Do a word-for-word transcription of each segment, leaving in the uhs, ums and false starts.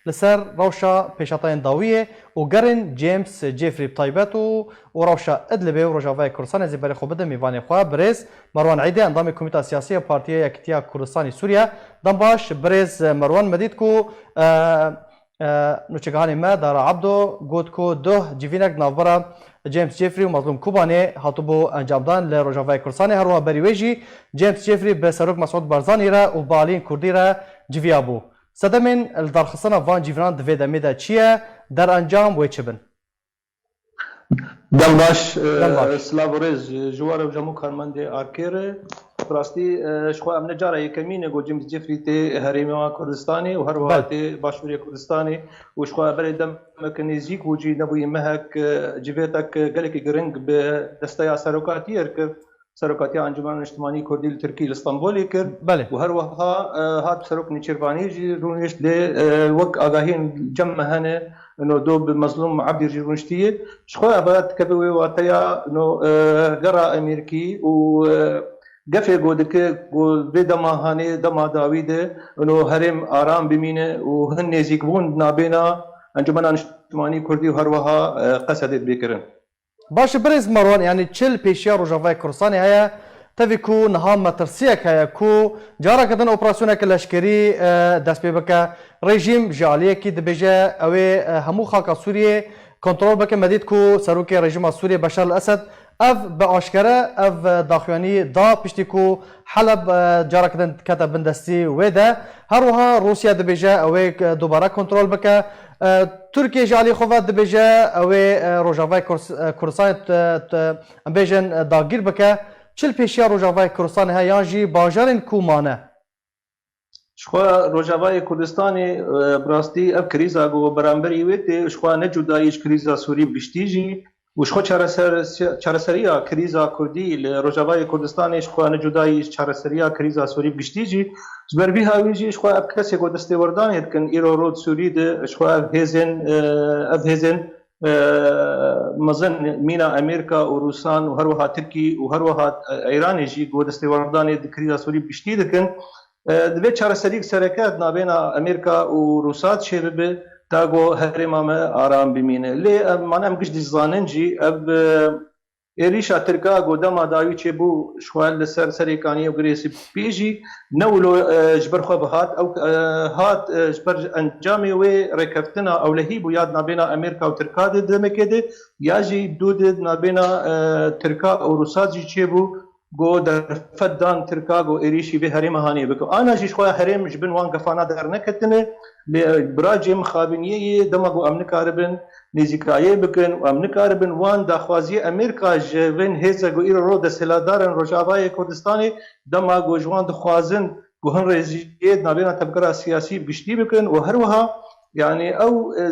Li ser rewşa pêşhatayên dawiyê û gerên James Jeffrey bi taybet û, û rewşa Idlibê û Rojavayê Kurdistanê zî berê xwe bidin mêvanê xwe, birêz Merwan Eydê, endamê Komîta Siyasî ya Partiya Yekîtiya Kurdistanê Sûriye. Dem baş, birêz Merwan, me dît ku, e, e, nûçegihanê me Dara Abdo got ku duh civînek di navbera James Jeffrey û Mazlûm Kobanê hatibû encamdan li Rojavayê Kurdistanê. Her wiha berî wê jî James Jeffrey bi Serok Mesûd Barzanî re û bi aliyên Kurdî re civiyabû. Sedemên li darxistina van civînan di vê demê de çi ye? Derencam wê çi bin? Dem baş, Dem baş. e, silav û rêz ji we re û ji hemû karmendê Arkê re. Bi rastî, e, ji xwe em ne cara yekemîn e ku James Jeffrey tê herêma Kurdistanê û her wiha Belê. tê Başûrê Kurdistanê û ji xwe berê demek nêzîk bû jî nebûyî mehek, e, civêtek, e, gelekî giring bi desteya serokatiyê re kir. Serokatiya Encûmena Niştimanî Kurdî li Tirkî li Stenbolê kir Belê. û her wiha, e, hat Serok Nêçîrvanî jî rûnişt lê, e, wek agahiyên cem me hene, ino do bi Mezlûm Ebdî jî rûniştiye. Ji xwe ev dikeve wê wateya, ino, e, gera Amerîkî û, e, gefê ku dike ku vê dema hanê, dema dawî de, ino herêm aram bimîne û hin nêzîkbûn nabêna Encûmena Niştimanî Kurdî û her wiha, e, Qesedê dibê kirin. Baş e, birêz Merwan, yanî çi li pêşiya Rojavayê Kurdistanê heye? Tevî ku niha metirsiyek heye ku careke din operasyoneke leşkerî, e, dest pê bike. Rejîm ji aliyekî dibêje ew ê, e, hemû xaka Sûriyê kontrol bike. Me dît ku serokê rejîma Sûriyê Beşar el-Esed ev bi aşkere, ev, e, daxuyanî da piştî ku Heleb, e, careke din kete bin destî wê de. Her wiha Rûsya dibêje ew ê, e, dubare kontrol bike. E, Tirkiye ji alî xwe ve dibêje ew ê, e, Rojavayê Kurs-, e, Kurdistanê, e, e, em bêjin, e, dagîr bike. Çi li pêşiya Rojavayê Kurdistanê heye yan jî bajarên ku mane? Ji xwe Rojavayê Kurdistanê, e, bi rastî ev krîza ku beramberî wê tê, ji xwe ne cudayî ji krîza Sûrî bi giştî jî û ji xwe çareser-, çareseriya krîza Kurdî li Rojavayê Kurdistanê ji xwe ne cudayî ji çareseriya krîza Sûrî bi giştî jî. Ji ber vî hawî jî ji xwe ev kesê ku destêwerdanê dikin îro rû di Sûrî de, ji xwe ev hêzên, e, ev hêzên, e, mezin mîna Amerîka û Rûsan û her wiha Tirkî û her wiha, e, Îranê jî ku destêwerdanê di krîza Sûrî bi giştî dikin, e, divê çareseriyek sereke di navêna Amerîka û Rûsa çêbibe, ta ku herêma me aram bimîne. Lê em, mane em giş dizanin jî ev, e, êrîşa Tirka ku dema dawî çêbû, ji xwe li ser Serêkaniyê û Girê Spî jî ne wilo, e, ji ber xwe bihat. Ew, e, hat, e, ji ber encamê wê rêkeftina ewlehî bû ya di navêna Amerîka û Tirka de di demekê de, ya jî dû de di navêna, e, Tirka û Rûsa jî çêbû. Go derfet dan Tirka go êrîşî vê herêma hanê bike. Ana jî ji xwe herêm ji bin wan gefana derneketine, lê biracê mixabiniyê yê dema ku em nikaribin nêzîkayê bikin û em nikaribin wan daxwaziyê Amerîka ji vên hêze ku îro ro desthilatdar in Rojavayê Kurdistanê, dema ku ji wan dixwazin ku hin rêziyê di navêna tevgera siyasî bi giştî bikin û her wiha Yanî ew, e,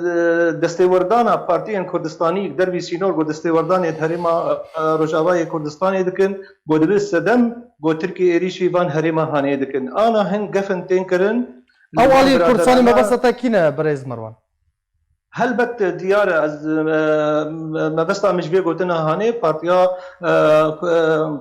destêwerdana partiyên Kurdistanî dervî sînor ku destêwerdanê di herêma, e, Rojavayê Kurdistanê dikin, ku dibe sedem ku Tirkî êrîşî van herêma hanê dikin. Ana hin gefin tên kirin. Ew alî Kurdistanê mebesta te kî ne, birêz Merwan? Helbet diyar e, ez, e, mebesta min ji vê gotina hanê partiya, e,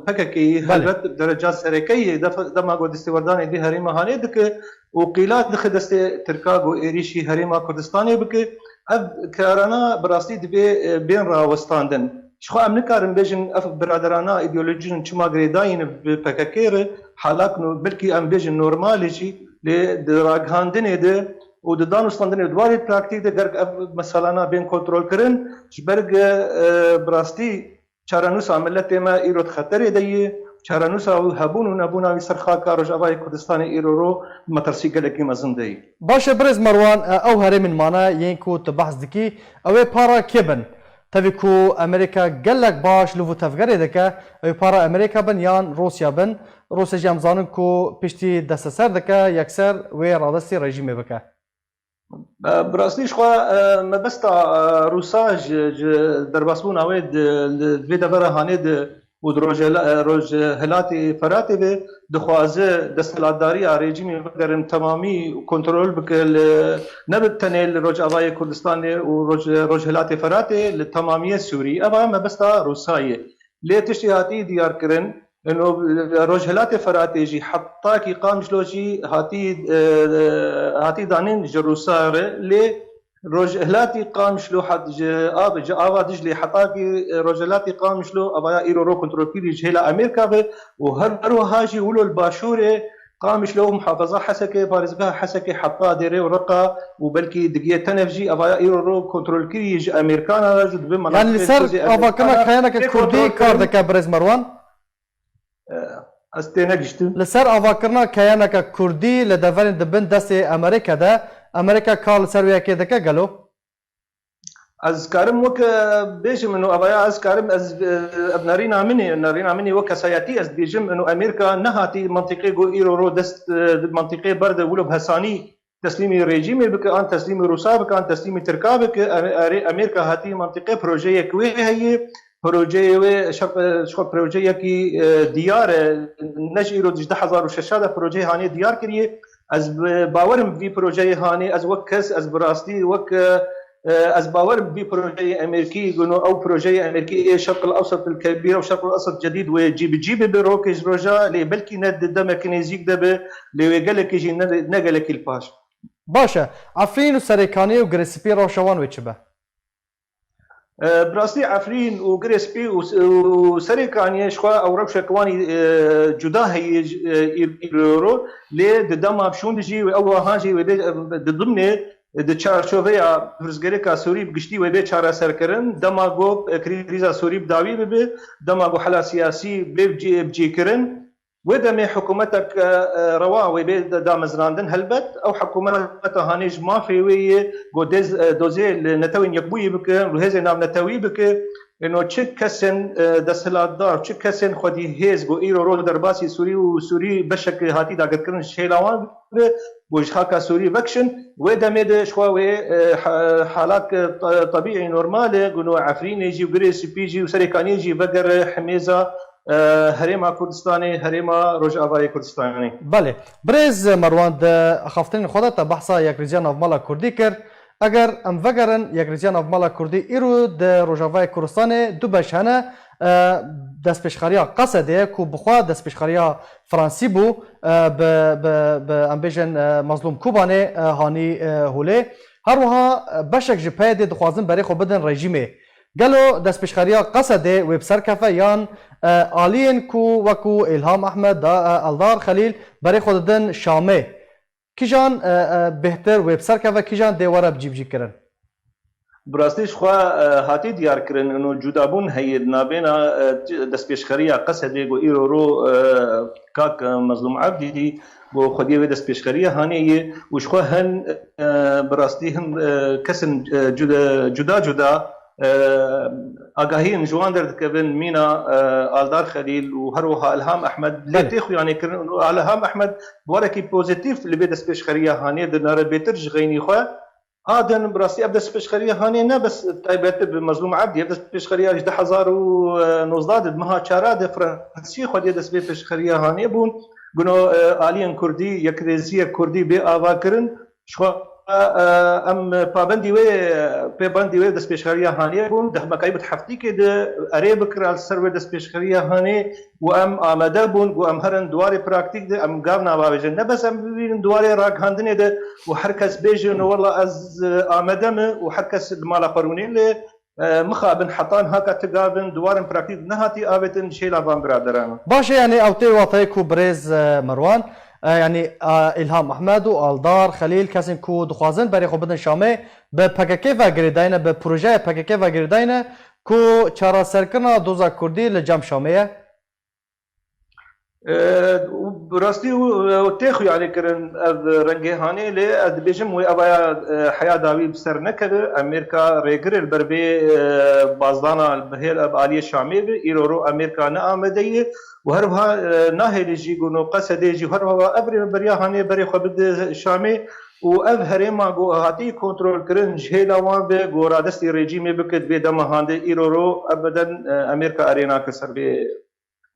P K K'yî helbet dereca serekeyê dema ku destêwerdanê vê herêma hanê dike, û qîla dixe destê Tirka ku êrîşî herêma Kurdistanê bike. Ev karana bi rastî divê, e, bên rawestandin. Ji xwe em nikarin bêjin ev biraderana îdeolojî çima girêdayî ne bi P K K re, halak no, belkî em bêjin normal e jî, lê di ragihandinê de û di danûstandinê di warê praktîk de gerek ev meselana bên kontrolkirin. Ji ber ge, e, bi rastî Çarenûsa miletê me îro di xeterê de ye. Çarenûsa wî hebûn û nebûna wî ser xaka Rojavayê Kurdistanê îro ro metirsî gelekî mezin de ye. Baş e, birêz Merwan, e, ew herêmên mane yên ku tu behs dikî, ew ê para kê bin? Tevî ku Amerîka gelek baş li vû tevgerê dike, ew ê para Amerîka bin yan Rûsya bin? Rûsya jî em zanin ku piştî desteser dike, yekser wê radestî rejîmê bike. E, bi rastî ji xwe, e, mebesta, e, Rûsa ji, ji derbasbûna wê di, li vê devera hanê de û di rojhela-, e, rojhilatê Feratê de dixwaze desthilatdariya rejîmê vegerin temamî kontrol bike li, ne bi tenê li Rojavayê Kurdistanê û roj-, rojhilatê Feratê, li temamiyê Sûrî. Eva mebesta Rûsa ye. Lê tiştê hatî diyar kirin, Ino Rojhilatê Feratê jî hetakî Qamişlo jî hatî, e, hatî danîn ji Rûsa re, lê Rojhilatî Qamişlo hat ji av, ji ava Diclê hetakî, e, Rojhilatî Qamişlo avaya îro ro kontrolkirî ji hêla Amerîka ve û her, her wiha jî wilo li başûrê Qamişlo û muhafaza Hesekê, parêzgeha Hesekê heta Dêrê û Reqa û belkî digiye Tenef jî avaya îro ro kontrolkirî ji Amerîkana re jî dibe. Yani li ser avakirina kayaneke kurdî kar dike birêz Merwan? E, ez tênegiştim. Li ser avakirina keyaneke kurdî li deverên di bin destê Amerîke de, Amerîka kar li ser wê yekê dike gelo? Ez karim wek, e, bêjim, ino avaya ez karim, ez, e, ev nerîna min e, nerîna min e wek kesayetî ez dibêjim, ino Amerîka nehatî mentiqê ku îro ro dest, e, mentiqê berde wilo bi hesanî teslîmî rejîmê bike, an teslîmî Rûsa bike, an teslîmî Tirka bike. Ere-, erê Amerîka hatî mentiqê projeyek wê heye, projeyê wê şeq-, şeq-, projeyekî, e, diyar e, ne ji îro ji du hezar û şeş de projeyê hanê diyar kiriye. Ez bi, bawerim vî projeyê hanê, ez wek kes, ez bi rastî wek, e, e, ez bawerim vî projeyê Amerîkî, gino ew projeyê Amerîkî ê Şerq el Ewsat el Kebîr û Şerq el Ewsat Cedîd wê cî bi cî bibe rokê ji roja, lê belkî ne di demeke nêzîk de be, lê wê gelekî jî ne, ne gelekî li paş. Baş e. Efrîn û Serêkaniyê û Girê Spî rewşa wan wê çi be? E, bi rastî Efrîn û Girê Spî û, û Serêkaniyê ji xwe ew rewşeke wan, e, cuda heye, e, î-, îro ro, lê di dema şûn de jî ew wiha jî wê bê, e, di dimnê, e, di çarçoveya pirsgirêka Sûrî bi giştî wê bê çareserkirin, dema ku, e, krîza Sûrî bi dawî bibe, dema ku hela siyasî bê bi cî-, bi cîkirin, Wê demê hikûmetek, e, e, rewa wê bê da-, damezrandin helbet. Ew hikûmeta hanê ji mafê wê yê ku dêz-, e, dozê li Netewên Yekbûyî bike, li hêzên navnetewî bike. Êno çi kesên, e, desthilatdar, çi kesên xwedî hêz ku îro ro derbasî Sûrî û Sûrî beşek hatî dagirkirin ji hêla wan be, ku ji xaka Sûrî vekişin. Wê demê de ji xwe wê, e, ha-, halak, e, te-, tebîî normal e, ku no Efrînê jî û Girê Spî jî û Serêkaniyê jî vegere himêza e, Herêma Kurdistanê, Herêma Rojavayê Kurdistanê. Belê. Birêz Merwan, di axaftinên xwe de te behsa Yekrêziya Navmala Kurdî kir. Eger em vegerin, Yekrêziya Navmala Kurdî îro di Rojavayê Kurdistanê du beş hene, e, destpêşxeriya Qesedê ku bi xwe destpêşxeriya Fransî bû, e, bi, bi, bi, em bêjin, e, Mazlûm Kobanê, e, hanî, e, holê. Her wiha, e, beşek ji PYDê dixwazin berê xwe bidin rejîmê. Gelo destpêşxeriya Qesedê wê bi ser kefe yan, e, aliyên ku wekû Îlham Ehmed, da, e, Eldar Xelîl berê xwe didin Şamê? Kîjan, e, e, bêhtir wê bi ser keve, kîjan dê were bi cî bi cî kirin? Bi rastî ji xwe, e, hatî diyar kirin, ino cudabûn heye di navbêna, e, destpêşxeriya Qesedê ku îro ro, e, kak, e, Mezlûm Ebdî, ku xwediyê wê destpêşxeriya hanê ye û ji xwe hin, e, bi rastî hin, e, kesin, e, cuda, cuda cuda, e, agahiyên ji wan derdikevin, mîna, e, Aldar Xelîl û her wiha Ilham Ehmed lê Belê. tê xuyanê kirin û Ilham Ehmed bi warekî pozîtîf li vê destpêşxeriya hanê dinare bêtir ji xeynî xwe. A din, bi rastî ev destpêşxeriya hanê ne bes taybet bi Mezlûm Ebdî, ev destpêşxeriya ji du hezar û nozdeh de, meha çara de Fransî xwediyê dest vê pêşxeriya hanê bûn. Guno, e, aliyên Kurdî, yekrêziyek Kurdî bê ava kirin. Ji xwe, e, em pabendî wê, pêbendî wê destpêşxeriya hanê bûn. Di hemekayî bi heftîkê de erê bikira li ser wê destpêşxeriya hanê. Û em amade bûn ku em herin di warê praktîk de, em gav nava bêjin. Ne bes em bibînin di warê ragihandinê de û her kes bêjin, wela ez, e, amade me û her kes li mala xwe rûnê lê, e, mixabin heta niha ka ti gavin di warên praktîk de nehatî avêtin ji hêla van biraderan. Baş e, yani ew tê wateyê ku birêz, e, Merwan, e, yani, e, Îlham Ehmed û Aldar Xelîl kesên ku dixwazin berê xwe bidin Şamê bi P K K ve girêdayî ne, bi projeya P K K ve girêdayî ne ku çareserkirina doza Kurdî li cem Şamê ye? E, û bi rastî û, û tê xuyanê kirin ev rengê hanê, lê ez dibêjim wê evaya, e, heya dawî bi ser nekeve. Amerîka rêgirê li ber vê, e, bazdana bi hêl, bi aliyê Şamê ve. Îro ro Amerîka ne amade ye û her wiha, e, nahêlî jî ku no Qesedê jî her wiha ev rêveberiya hanê berê xwe bide Şamê û ev herêma ku hatî kontrolkirin ji hêla wan ve ku radestî rejîmê bike di vê dema hande îro ro ebeden, e, Amerîka erê nake ser vê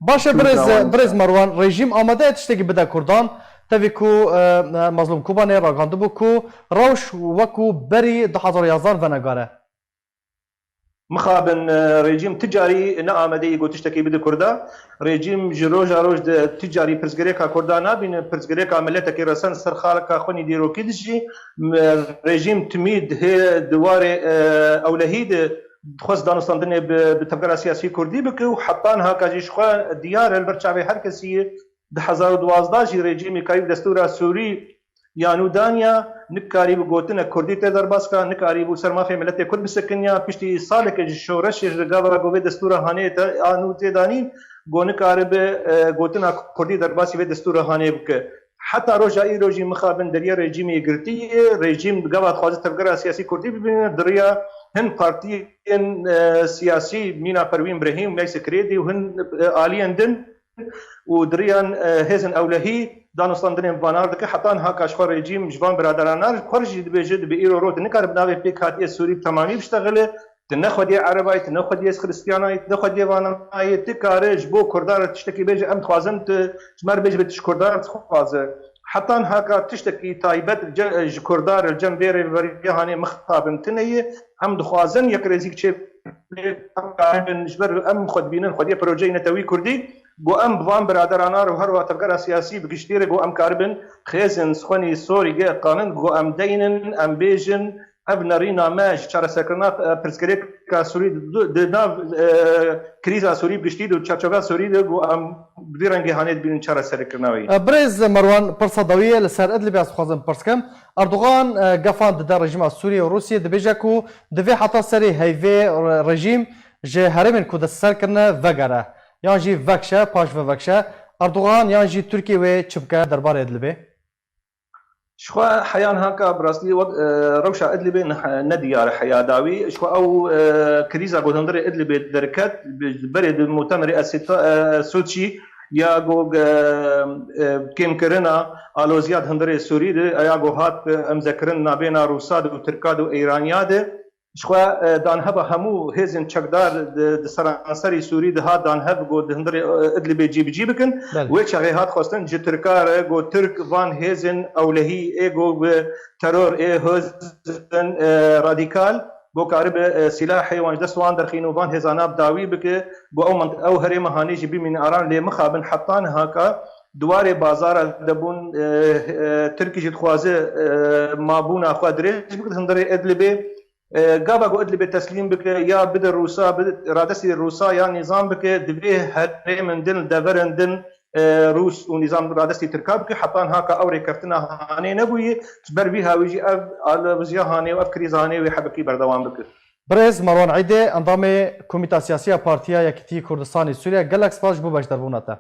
Baş e, birêz, birêz Merwan, rejîm amade ye tiştekî bide Kurdan? Tevî ku, e, e, Mazlûm Kobanê ragihandibû ku rewş wekû berî du hezar û yazdan venegare. Mixabin, e, rejîm ti carî ne amadeyî ku tiştekî bide Kurda. Rejîm ji roja roj de ti carî pirsgirêka Kurda nabîne, pirsgirêka miletekî resen ser xaleka xwe nî dîrokî dijî. M-, rejîm timî di hê di warê, e, ewlehî de dixwest danûstandinê bi, bi tevgera siyasî Kurdî bike û heta niha ka jî ji xwe diyar e, li ber çavê her kesî ye. Di hezar û duwazdeh jî rejîmê kayî bi destûra Sûrî ya nû daniya, nikarî bi gotinek Kurdî tê derbas ka, nikarî bû ser mafê miletê Kurd bisekiniya. Piştî saleke ji şoreşê ji gava ku vê destûra hanê te a nû tê danîn, ku nikaribe, e, gotina Kurdî derbasî vê destûra hanê bike. Heta roja îro jî mixabin deriyê rejîmê girtî ye. Rejîm gava dixwaze tevgera siyasî Kurdî bibîne, di riya hin partiyên, e, siyasî mîna Perwîn Brehîm, Meysî Kirêdî û hin, e, aliyên din û di riyan, e, hêzên ewlehî danûstandinên vanar dike. Heta niha ka ji xwe rejîm ji van biraderana ji xwe jî dibêje, dibe îro roj nikare bi navê pêkhatiyê Sûrî bi temamî biştexile. Ti ne xwediyê Erebayê, ti ne xwediyê Xiristiyanayê, ti ne xwediyê Vanayê, ti kare ji bo Kurdan re tiştekî bêje, em dixwazin tu ji me re bêje, tu ji Kurdan re dixwaze. Heta niha ka tiştekî taybet ce-, ji Kurdan re li cem vê rêveberiya hanê mixabin tune ye. Em dixwazin yekrêzîk çê bê, em karibin ji ber em xwe dibînin xwediyê projeyê netewî Kurdî. Got em bi van biraderana re û her wiha tevgera siyasî bi giştî re got em karibin xêzên xwenî sorî gê qanin, got em deynin, em bêjin, ev nerîna me ji çareserkirina, e, pirsgirêka Sûrî di, di nav, e, krîza Sûrî bi giştî di çarçoveya Sûrî de got em bi vî rengê hanê dibînin çareserkirina wê. E, Birêz Merwan, pirsa dawiyê li ser Idlibê ez dixwazim pirs kim. Erdogan, e, gefan dide rejîma Sûriyê û Rûsiyê, dibêje ku divê heta serê heyvê re-, rejîm ji herêmên ku destser kirine vegere. Yan jî vekşe, paş ve vekşe. Erdogan yan jî Tirkiye wê çi bike derbarê Idlibê? Ji xwe heya niha ka bi rastî wek, e, rewşa Idlibê ne, ne diyar e heya dawî. Ji xwe ew, e, krîza ku di hundirê Idlibê derket, bi, berê di mutemerê Esita-, e, Soçî ya ku, e, e, kêmkirina aloziya di hundirê Sûrî de, ya ku hat, e, emzekirin nabêna Rûsa de û Tirka de û Îraniya de. Ji xwe, e, danheva hemû hêzên çekdar di, di seranserî Sûrî de hat danhev ku di hundirê, e, Idlibê cîbicî bikin. Belê. Wê çaxê hat xwestin ji Tirka re ku Tirk van hêzên ewlehî ê ku bi teror ê hêzên, e, radîkal ku karibe, e, sîlahê wan ji dest wan derxîn û van hêzana bi dawî bike ku ew mant-, ew herêma hanê jî bimîne aran lê mixabin heta niha ka di warê bazara de bûn, e, e, Tirkî jî dixwaze, e, mabûna xwe dirêj bike di hundirê Idlibê. E, gava ku Idlibê teslîm bike ya bide Rûsa, bide radestî Rûsa ya nîzam bike, divê herêmên din, deverên din, e, Rûs û nîzam radestî Tirka bike. Heta niha ka ew rêkeftina hanê nebûye. Ji ber vî hawî jî ev aloziya hanê û ev krîza hanê wê hebekî berdewam bike. Birêz Marwan Eydê, endamê Komîta Siyasî ya Partiya Yekîtî Kurdistanê Sûriye, gelek spas ji bo beşdarbûna te.